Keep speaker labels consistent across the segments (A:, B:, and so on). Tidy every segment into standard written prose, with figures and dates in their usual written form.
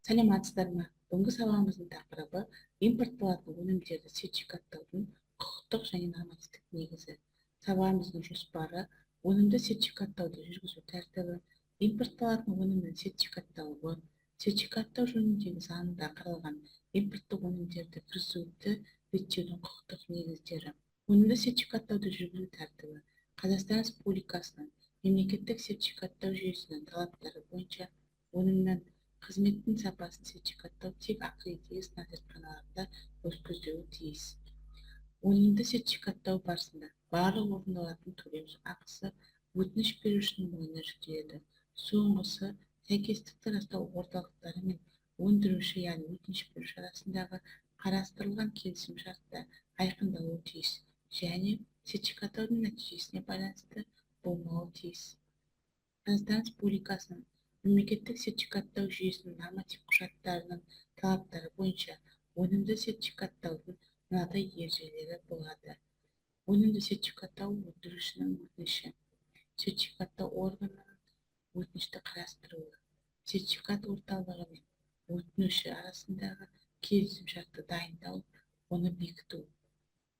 A: Саламатсыздар ма! Бүгінгі сабағымыздың тақырыбы: импортталатын өнімдерді сертификаттаудың құқықтық және нормативтік негізі. Сабағымыздың жоспары: өнімді сертификаттауды жүргізу тәртібі, импортталатын өнімнің сертификатталуы, сертификаттау жөніндегі заңда қаралған импорттық өнімдерді кіргізуді реттеудің құқықтық негіздері. Өнімді сертификаттауды жүргізу тәртібі. Қазақстан Республикасының мемлекеттік сертификаттау жүйесінің талаптары бойынша өнімнің, қызметтің сапасын сертификаттау тек аккредиттеген сынақ зертханаларында өткізілуі тиіс. Өнімді сертификаттау барысында барлық орындалатын төлем ақысы өтініш берушінің мойнына жүктеледі. Соңғысы сәйкестікті растау орталықтары мен өндіруші, яғни өтініш беруші арасындағы қарастырылған келісім-шартта айқындалуы тиіс және сертификаттаудың нәтижесіне байланысты болмауы тиіс. Қазақстан Республикасының мемлекеттік сертификаттау жүйесінің норматив құжаттарының талаптары бойынша өнімді сертификаттаудың мынадай ережелері болады: өнімді сертификаттау өндірушінің өтініші, сертификаттау органының өтінішті қарастыруы, сертификат орталығы мен өтінуші арасындағы келісімшартты дайындау, оны бекіту,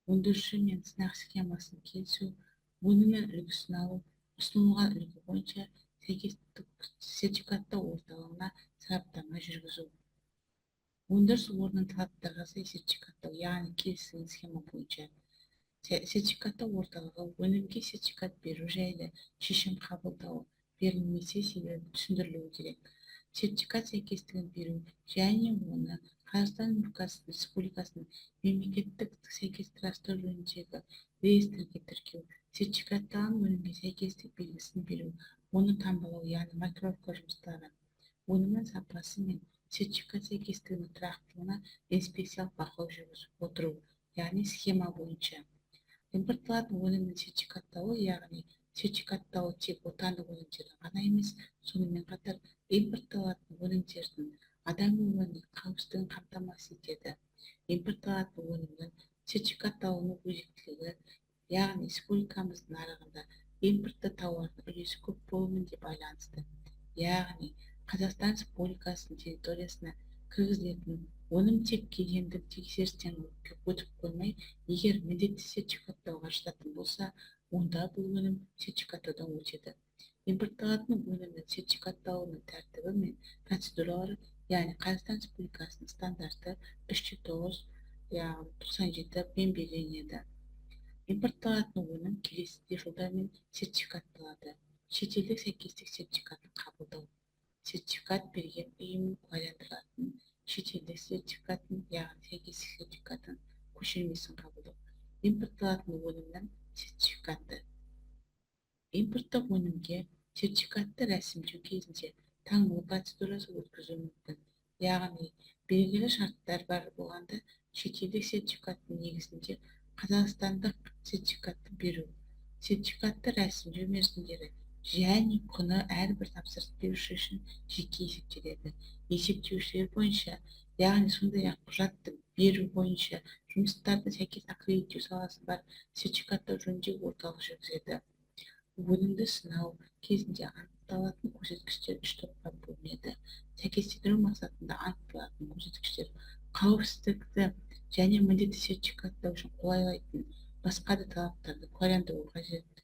A: өндіруші мен сынақ схемасын келісу, өнімнің үлгісін алу, ұсынылған үлгі бойынша сәйкестік сертификаттау орталығына сараптама жүргізу, өндіріс орнын талаптарға сай сертификаттау, яғни келісілген схема бойынша. Сертификаттау орталығы өнімге сертификат беру жайлы шешім қабылдауы, берілмесе, себебі түсіндірілуі керек. Сертификат сәйкестігін беру және оны Қазақстан Республикасының мемлекеттік сәйкестік растау жөніндегі реестрге тіркеу, сертификатталған өнімге сәйкестік белгісін беру, оны таңбалау, яғни маркировка жұмыстары, өнімнің сапасы мен сертификат сәйкестігінің тұрақтылығына инспекциялық бақылау жүргізіп отыру, яғни схема бойынша. Импортталатын өнімнің сертификаттауы, яғни сертификаттауы тек отандық өнімдердің ғана емес, сонымен қатар импортталатын өнімдердің адам өмірінің қауіпсіздігін қамтамасыз етеді. Импортталатын өнімнің сертификатталуының өзектілігі, яғни республикамыздың нарығында импортты тауардың үлесі көп болуымен де байланысты, яғни Қазақстан Республикасының территориясына кіргізілетін өнім тек кедендік тексерістен өтіп қоймай, егер міндетті сертификаттауға жататын болса, онда бұл өнім сертификаттаудан өтеді. Импортталатын өнімнің сертификатталуының тәртібі мен процедуралары, яғни Қазақстан Республикасының стандарты 3 тоғыз, яғни 97 мен белгіленеді. Импортталатын өнім келесідей жолдармен сертификатталады: шетелдік сәйкестік сертификатын қабылдау, сертификат берген ұйым куәландырылатын шетелдік сертификатын, яғни сәйкестік сертификатын көшірмесін қабылдау, импортталатын өнімнің сертификаты. Импорттық өнімге сертификатты рәсімдеу кезінде таңбалау процедурасы өткізу мүмкін, яғни белгілі шарттар бар болғанда шетелдік сертификаттың негізінде қазақстандық сертификатты беру. Сертификатты рәсімдеу мерзімдері және құны әрбір тапсырыс беруші үшін жеке есептеледі. Есептеушілер бойынша, яғни сондай-ақ құжатты беру бойынша жұмыстарды сәйкес аккредиттеу саласы бар сертификаттау жөніндегі орталық жүргізеді. Өнімді сынау кезінде анықталатын көрсеткіштер үш топқа бөлінеді: сәйкестендіру мақсатында анықталатын көрсеткіштер, қауіпсіздікті және міндетті сертификаттау үшін қолайлайтын басқа да талаптарды куәландыру қажет,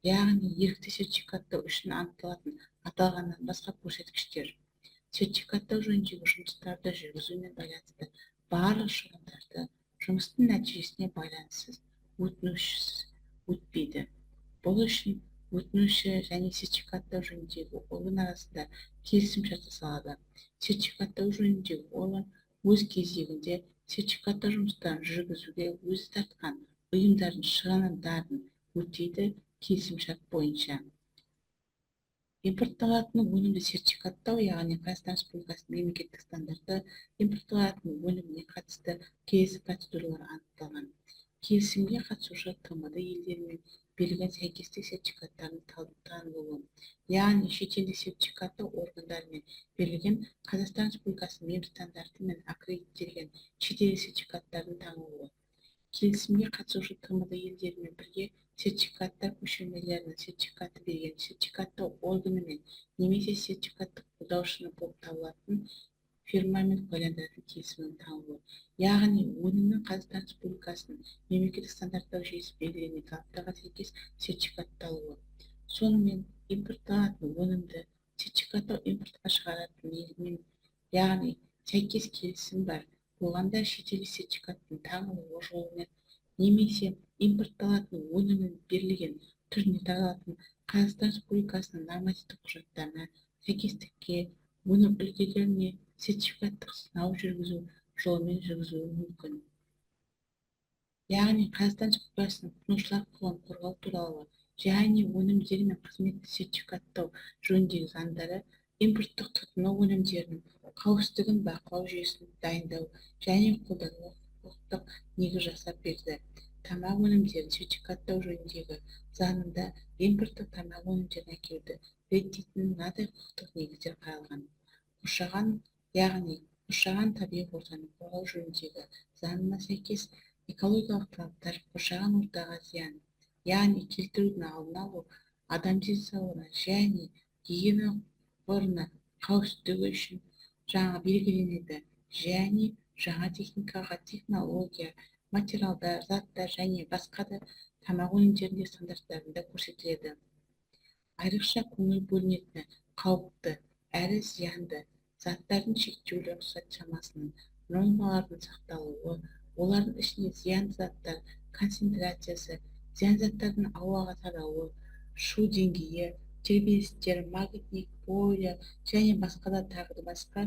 A: яғни ерікті сертификаттау үшін анықталатын аталғаннан басқа көрсеткіштер. Сертификаттау жөніндегі жұмыстарды жүргізумен байланысты барлық шығындарды жұмыстың нәтижесіне байланыссыз өтінушісіз өтпейді. Бұл үшін өтінуші және сертификаттау жөніндегі орган арасында келісімшарт жасалады. Сертификаттау жөніндегі орган өз кезегінде сертификаттау жұмыстарын жүргізуге өзі тартқан ұйымдардың шығындарын өтейді келісімшарт бойынша. Импортталатын өнімді сертификаттау, яғни Қазақстан Республикасының мемлекеттік стандарты импортталатын өніміне қатысты келесі процедуралар анықталған: келісімге қатысушы ТМД елдерімен берілген сәйкестік сертификаттарының танылуы, яғни шетелдік сертификаттау органдарымен берілген Қазақстан Республикасының мемстандартымен аккредиттелген шетелдік сертификаттардың танылуы, келісімге қатысушы ТМД елдерімен бірге сертификаттар көшірмелерінің сертификаты берген сертификаттау органымен немесе сертификаттық қолдаушыны болып табылатын фирмамен куәландыратын келісімнің танылуы, яғни өнімнің Қазақстан Республикасының мемлекеттік стандарттау жүйесі белгіленген талаптарға сәйкес сертификатталуы. Сонымен, импортталатын өнімді сертификаттау импортқа шығаратын елмен, яғни сәйкес келісім бар болғанда, шетелдік сертификаттың таңылуы жолымен немесе импортталатын өнімнің берілген түріне таралатын Қазақстан Республикасының нормативтік құжаттарына сәйкестікке өнім үлгілеріне сертификаттық сынау жүргізу жолымен жүргізілуі мүмкін. Яғни Қазақстан Республикасының тұтынушылар құқығын қорғау туралы және өнімдер мен қызметті сертификаттау жөніндегі заңдары импорттық тұтыну өнімдерінің қауіпсіздігін бақылау жүйесін дайындау және қолдануға құқықтық негіз жасап берді. Тамақ өнімдерін сертификаттау жөніндегі заңында импорттық тамақ өнімдерін әкелуді реттейтін мынадай құқықтық негіздер қаралған. Қоршаған, яғни қоршаған табиғи ортаны қорғау жөніндегі заңына сәйкес, экологиялық талаптар қоршаған ортаға зиян, яғни келтірудің алдын алу, адам денсаулығына және гигиена қорына қауіпсіздігі үшін жаңа белгіленеді және жаңа техникаға, технология, материалдар, заттар және басқа да тамақ өнімдерінде стандарттарында көрсетіледі. Айрықша көңіл бөлінетіні қауіпті әрі зиянды заттардың шектеулі рұқсат шамасының нормаларының сақталуы, олардың ішінде зиянды заттар концентрациясы, зиянды заттардың ауаға тарауы, шу деңгейі, тербелістер, магнитник поля және басқа да, тағы да басқа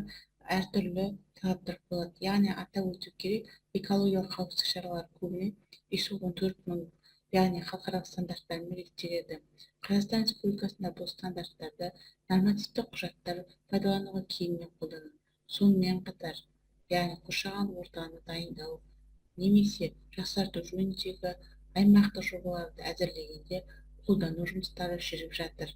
A: әртүрлі талаптар қойылады. Яғни атап өту керек, экологиялық қауіпсіздік шаралары көбіне ИСО 14000, яғни халықаралық стандарттармен реттеледі. Қазақстан Республикасында бұл стандарттарды нормативтік құжаттар пайдалануға кеңінен қолдану, сонымен қатар, яғни қоршаған ортаны дайындау немесе жақсарту жөніндегі аймақтық жобаларды әзірлегенде қолдану жұмыстары жүріп жатыр.